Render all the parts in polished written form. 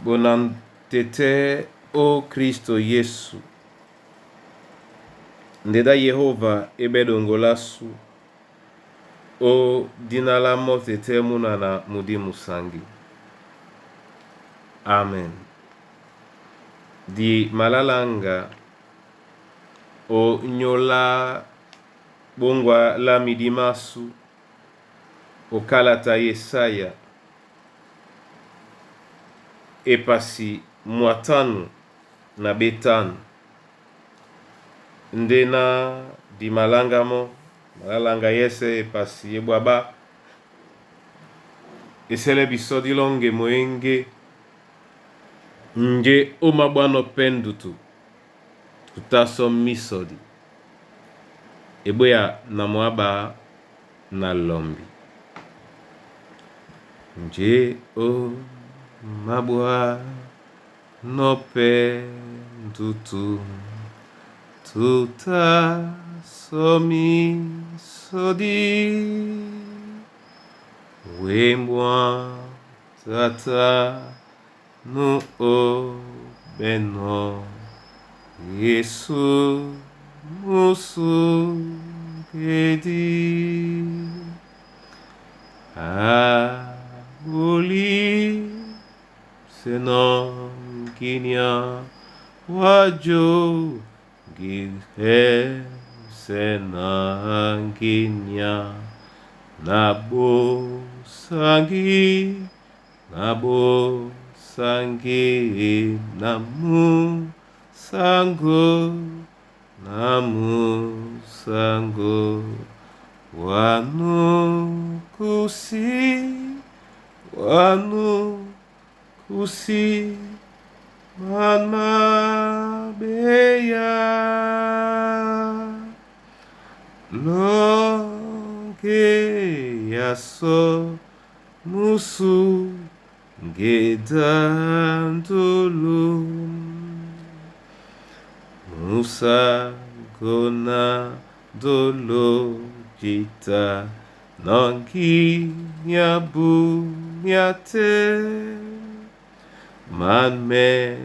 Bonantetè o Kristo Yesu. Ndeda Yehova ebedongolasu o dina la motete munana mudi musangi. Amen. Di malalanga o nyola bongwa la midimasu o kalata Yesaya epasi mwatanu na betanu nde na dimalangamo malalanga yese epasi ebwaba esele biso dilonge moenge nje omabwano pendutu tutaso misodi ebweya na mwaba na lombi nje omabwano pendutu tutaso misodi wembwa tata nu obeno Yesu musungedi aboli senonginya wajo gihe senanginya nabosangi nabosangi namu sango namu sango wanu kusi wanu kusi mama beya longe yaso musu ngedandulu musa gona dolo jita nongi nyabunyate man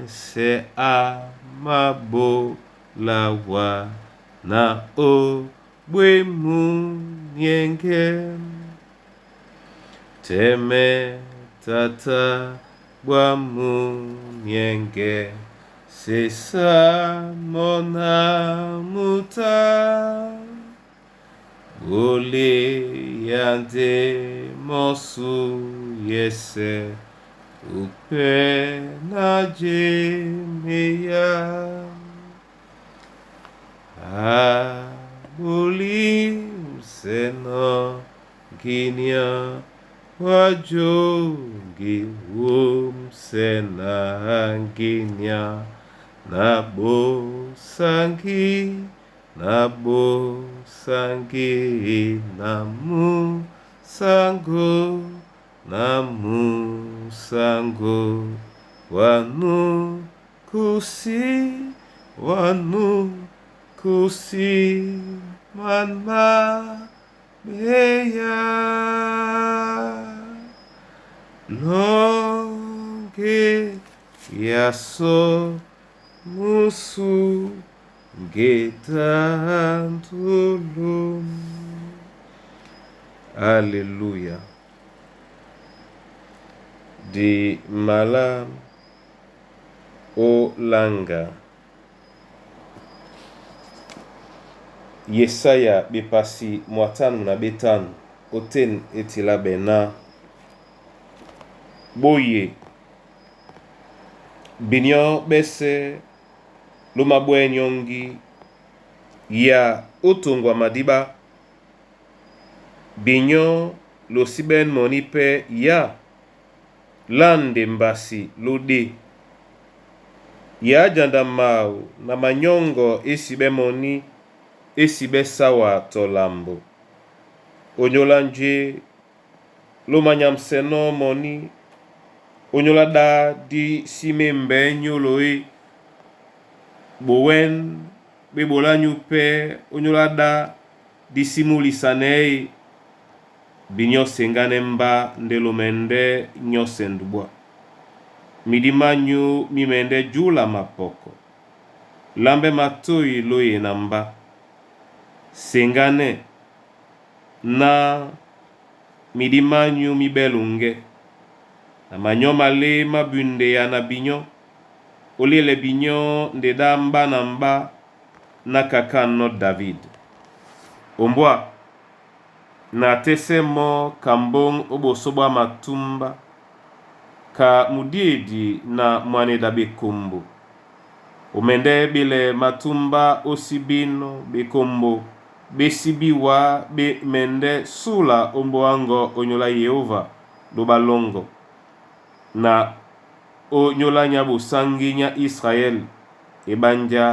se amabo lawa na o bwemu nyenge teme tata bwamu nyenge sesa mona muta ole yande mosu yese upe na jemeya aboli seno ginia wajo giwum sena ginia nabosangi nabosangi namu sango namu sango wanu kusi wanu kusi manma beya longe yaso musu getantulum. Alléluia. Di mala olanga Yesaya bepasi mwatanu na betanu oten etila bena boye binyo bese lumabwe nyongi ya otongwa madiba binyo losiben moni pe ya lande mbasi lode ya janda mau na manyongo esibe moni esibe sawa tolambo onyola nje lomanyamseno moni onyola da di sime mbe nyolo e bowen bebola nyupe onyola da di simulisane e binyo sengane mba nde lomende nyose ndubwa. Midi manyu mi mɛndɛ́ júla mapɔkɔ, lambɛ matôy lóye na mbá. Seŋgánɛ́ ná midi manyu mi ɓɛ́ loŋgɛ́, na manyɔ́ malé má bundeya na binyɔ́, ó lyɛlɛ binyɔ́ nde ɗá mbá na mbá ná kakânɔ́ David. Ombwá na tɛ́sɛ́ mɔ́ ka mbóŋ ó ɓosó ɓwá matúmbá, ka mudiedi na mwaneda ɓekombo. O mɛndɛ́ ɓelɛ matúmbá ó sí bínɔ̄, ɓekombo ɓé sí bíwǎ ɓé mɛndɛ́ súla ó mbóa ŋgɔ́ ónyólá Yehova lóɓá lɔ́ŋgɔ́, na ó nyólá nyá ɓosáŋgí nyá Israɛl eɓánjá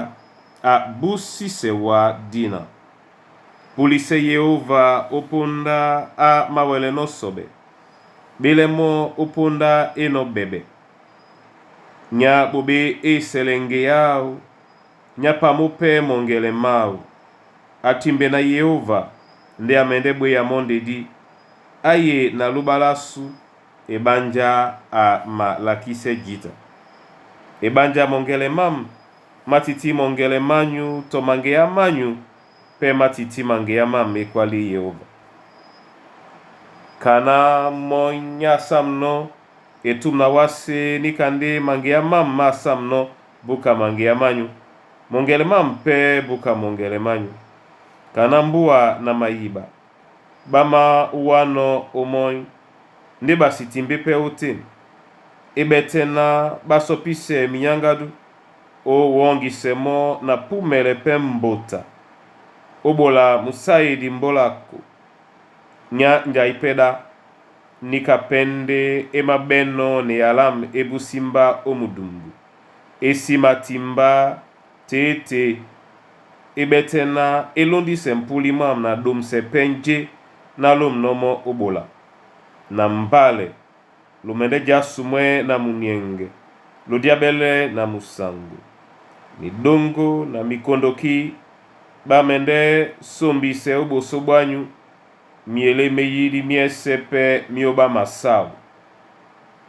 a búsísɛ wá dina. Púlisɛ Yehova ó póndá á mawɛlɛnɔ́ sɔɓɛ, ɓélɛ́ mɔ́ ó póndá é nɔ́ ɓɛɓɛ. Nyá ɓoɓé e esɛlɛ ŋgeá áō, nyá pamó pɛ́ mɔŋgɛlɛ máō. A timbe na Yehova ndé a mɛndɛ́ ɓwéya mɔ́ ndedí, á ye na lúɓá lású eɓánjá a malakísɛ́ jǐta. Eɓánjá mɔŋgɛlɛ mâm má tití mɔŋgɛlɛ mányu tɔ maŋgeá mányu pɛ́ má tití maŋgeá mâm ékwálí Yehova. Kaná mɔ́ nyá sámnɔ́ etum na wásē níka ndé maŋgeá mâm má sámnɔ́ búka maŋgeá mányu, mɔŋgɛlɛ mâm pɛ́ búka mɔŋgɛlɛ mányu. Kaná mbúa na mayiɓa ɓá máwánɔ́ ómɔ́ny ndé ɓasi timbé pɛ́ ótên. É ɓɛ́tɛ́ ná ɓá sɔpísɛ minyáŋgádú ó wɔ́ŋgisɛ mɔ́ na púmɛlɛ pɛ́ mbota ó ɓola musáedi mbólako. Nyá njai pɛ́ ɗá níka pɛ́ ndé é máɓɛ́nɔ̄ na eyalám é búsí mbá ó mudumbu é sí matimbá tětê é ɓɛ́tɛ́ ná é lóndísɛ mpúlí mwâm na ɗomsɛ pɛ́ njé ná lômnɔ́ mɔ́ ó ɓola. Na mbálɛ lo mɛndɛ́ já sumwɛ́ na muniɛŋgɛ, lo dyáɓɛ́lɛ́ na musaŋgo. Midóŋgó na mikondoki ɓá mɛndɛ́ sómbisɛ ó ɓosó ɓwányu miele méyíɗí miɛ́sɛ́ pɛ́ mí óɓá masáu.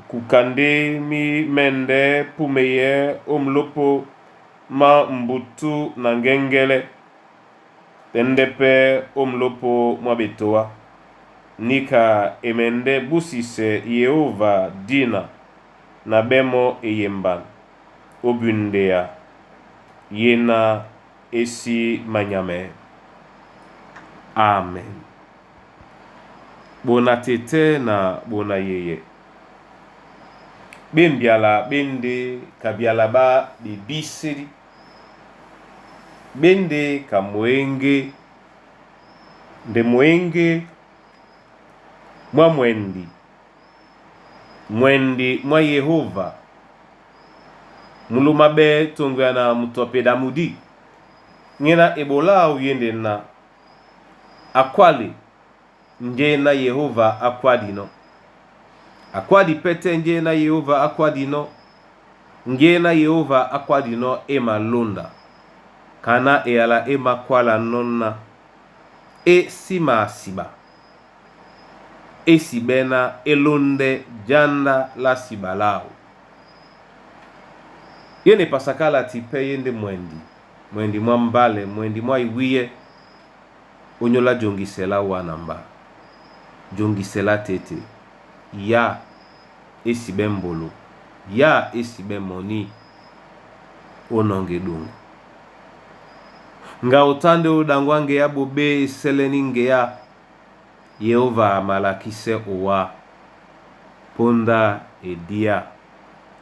Kuka ndé mí mɛ́ndɛ́ púmeyɛ́ ó mlópō má mbutú na ŋgɛ́ŋgɛ́lɛ́, tɛ́ndɛ́ pɛ́ ó mlópō mwá ɓetoá. Níka e mɛndɛ́ búsisɛ Yehova dina na ɓɛ́ mɔ́ eyembân ó bundeya yé ná é sí manyamɛɛ́. Amen. Ɓona tetɛ́ na ɓona yeyɛ. Ɓé mbyala ɓé ndé ka byala ɓá ɓebísédi. Ɓé ndé ka mwěŋgé, nde mwěŋgé mwá mwɛndi, mwɛndi mwá Yehova muluma ɓɛ́ toŋgoya na moto apeda mudi. Ñena eɓoló áō yéndè na akwále njé ná Yehova akwádinɔ́. Akwádi pɛ́tɛ́ njé ná Yehova akwádinɔ́, njé ná Yehova akwádinɔ́ é malónda. Kaná eyala é makwálanɔ́ ná é sí maasiɓa, é síɓɛ́ ná é lóndɛ́ jánda lá siɓa láō. Ye na epasakálati pɛ́ ye ndé mwɛndi, mwɛndi mwá mbálɛ, mwɛndi mwá iwíyɛ́, ó nyóla jongisɛ lá wá na mbá. Jongisɛ lá tete, ya é síɓɛ́ mbolo, ya é síɓɛ́ mɔní ó nɔŋgɛ eɗoŋgo. Ŋgao tá ndé ó ɗaŋgwá ŋgeá ɓoɓé esɛ́lɛ́ní ŋgeá, Yehova a malakísɛ́ owá, póndá e díá.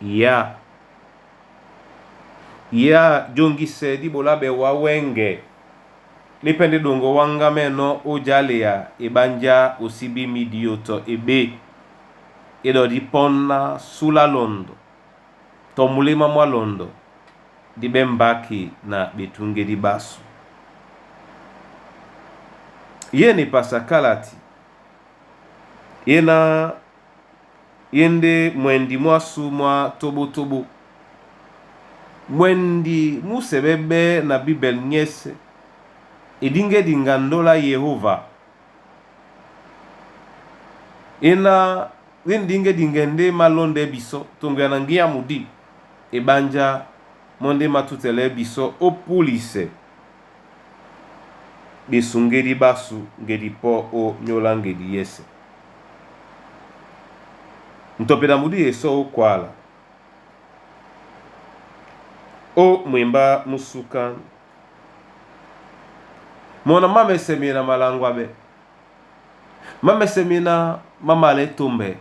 Ya ya jongisɛ dí ɓolá ɓɛ wǎ wɛ́ŋgɛ, lé pɛ́ ndé ɗoŋgo wáŋgámɛ́nɔ́ ó jálea eɓánjá o síbí mídió tɔ eɓé é ɗɔdí pɔ́ ná súlá lɔndɔ tɔ muléma mwá lɔndɔ dí ɓɛ́ mbáki na ɓetúŋgédí ɓásū. Ye na epasakálati ye na ye ndé mwɛndi mwásū mwá tóɓótóɓó. Mwɛndi mú sɛɓɛ́ ɓɛ́ na Bíbɛl nyɛ́sɛ̄ edíŋgédi ŋgandó lá Yehova. Ye na Yeni dinge-dinge nde malɔndɛ́ bisɔ́ tongwea na ngia mudi ebánjá mɔ́ ndé mátútɛlɛ́ bisɔ́ ó púlisɛ ɓesungédi ɓásū ŋgedi pɔ́ ó nyóla ŋgedi yɛ́sɛ̄. Ntɔpɛ na mudi esɔ́ ó kwala ó mwembá mú súkán. Mɔ na má mɛsɛmena malangwabɛ, má mɛsɛmena má malɛ́ tómbɛ.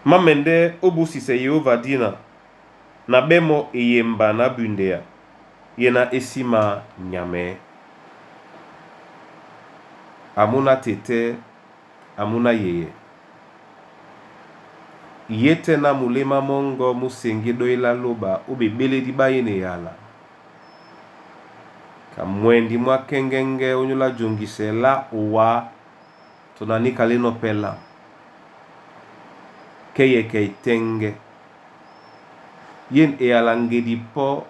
Má mɛndɛ́ ó busisɛ Yehóva dina na ɓɛ́ mɔ́ eyemba na bundea yé ná é sí má nyamɛɛ́. A mú ná tetɛ́, a mú ná yeyɛ. Ye tɛ́ na muléma mɔ́ŋgɔ́ mú seŋgí ɗói lá lóɓa ó ɓeɓélédí ɓá yé na eyala. Ka mwɛndi mwá kɛ́ŋgɛ́ŋgɛ́ ónyólá joŋgisɛ lá owá tɔ na níka lénɔ̄ pɛ́ lâ. Kɛ́ yɛkɛ etɛ́ŋgɛ́. Yén eyala ŋgedi pɔ́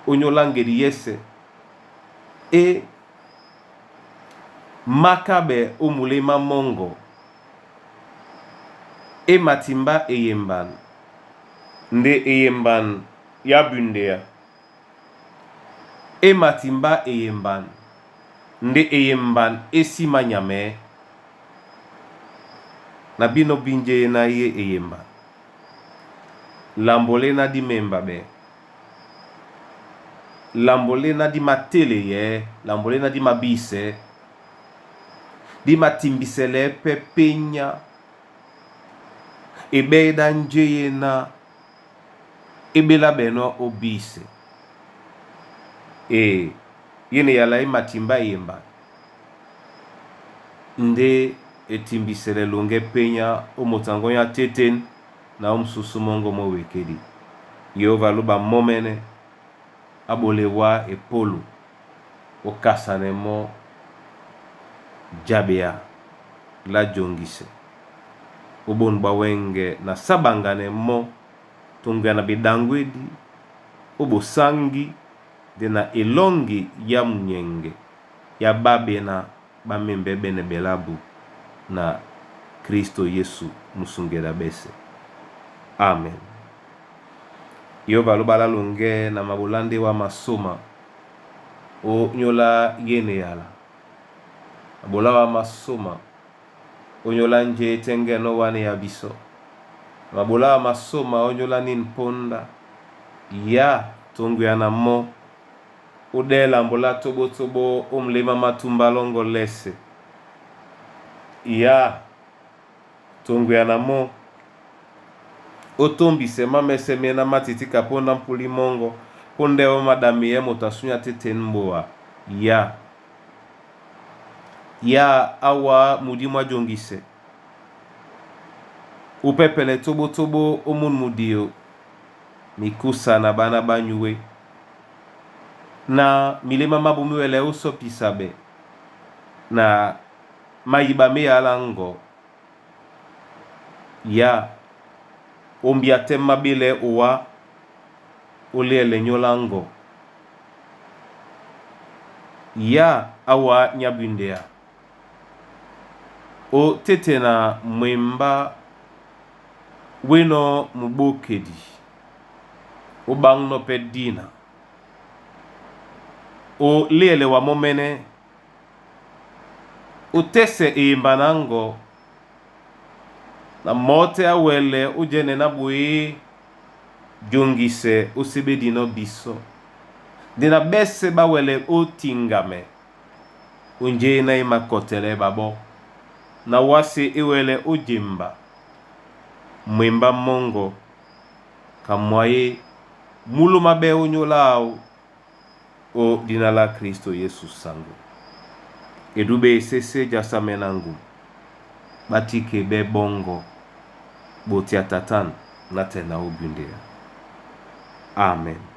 ónyólá ŋgedi yɛ́sɛ̄ e mákáɓɛ ó muléma mɔ́ŋgɔ e matimbá eyemban nde eyemban ya bundea. E matimbá eyemban nde eyemban é sí má nyamɛɛ́. Na bínɔ̄ bí njé ná yé eyemban. Lambo léná dí membaɓɛ́. Lambo léná dí matéleyɛɛ́, lambo léná dí mabísɛɛ́. Dí matimbisɛlɛɛ́ pɛ́ pényá. E ɓɛ́ dá njé yéná é ɓéláɓɛnɔ́ ó bísɛ. E yé na eyala é matimbá eyemban nde e timbisɛlɛ longɛ pényá ó motaŋgɔ́ nyá tétên na ó musúsú mɔ́ŋgɔ mɔ́ wekedi. Yehóva a lóɓa mɔ́mɛ́nɛ́ á ɓolɛ́ wá epólo ó kasanɛ mɔ́ jabea lá joŋgisɛ ó ɓôn ɓá wɛ́ŋgɛ na sá ɓaŋganɛ mɔ́ toŋgoya na ɓeɗaŋgwédi ó ɓosáŋgi nde na elɔ́ŋgi ya munyɛŋgɛ ya ɓáɓe ná ɓá mêmbɛ́ ɓɛ́nɛ ɓelábu na Kristo Yesu musungedi a ɓɛ́sɛ̄. Amen. Yehóva a lóɓa lá longɛ na maɓolá ndé wá masóma ó nyóla yé na eyala. Maɓolá wá masóma ó nyóla njé é tɛ́ŋgɛ́nɔ́ wánea bisɔ́. Maɓolá wá masóma ó nyóla nín póndá. Ya toŋgoya na mɔ́ ó ɗɛ́ lambo lá tóɓótóɓó ó muléma má túmbá lɔ́ŋgɔ́ lɛ́sɛ̄. Ya toŋgoya na mɔ́ ó tómbisɛ má mɛ́sɛ́mɛ́ná má titíka póndá mpúlí mɔ́ŋgɔ póndɛ́ ó maɗameyɛ́ moto a súnya tétên mboa. Ya ya á wǎ mudí mwá joŋgisɛ ó pɛ́pɛlɛ tóɓótóɓó ó mún mudio mikúsa na ɓána ɓá nyué na miléma mábū míwɛlɛ ó sɔ́pisaɓɛ na mayiɓa mé yǎla ŋgɔ. Ya ombia tɛ́m má ɓélɛɛ́ owá ó léɛlɛ nyóla ŋgɔ. Ya á wǎ nyá bundea ó téte na mwembá wénɔ̄ muɓókedi ó ɓáŋnɔ́ pɛ́ dina. Ó léɛlɛ wa mɔ́mɛ́nɛ́ ó tɛ́sɛ eyemba na ŋgɔ na mɔ̌ tɛ́ á wɛlɛ ó jɛ́nɛ ná ɓoé joŋgisɛ ó séɓédinɔ́ bisɔ́. Nde na ɓɛ́sɛ̄ ɓá wɛlɛ ó tiŋgamɛ ó njé ná e makɔtɛlɛ́ ɓaɓɔ́. Na wásē é wɛlɛ ó jemba mwembá mɔ́ŋgɔ ka mwayé múló máɓɛ́ ó nyóla áō ó dina lá Kristo Yesu saŋgó. Edúɓɛ́ esésé jásámɛ́ ná ŋgum ɓá tíkɛbɛ́ ɓɔ́ŋgɔ̄ ɓotea tatân nátɛna ó bundea. Amen.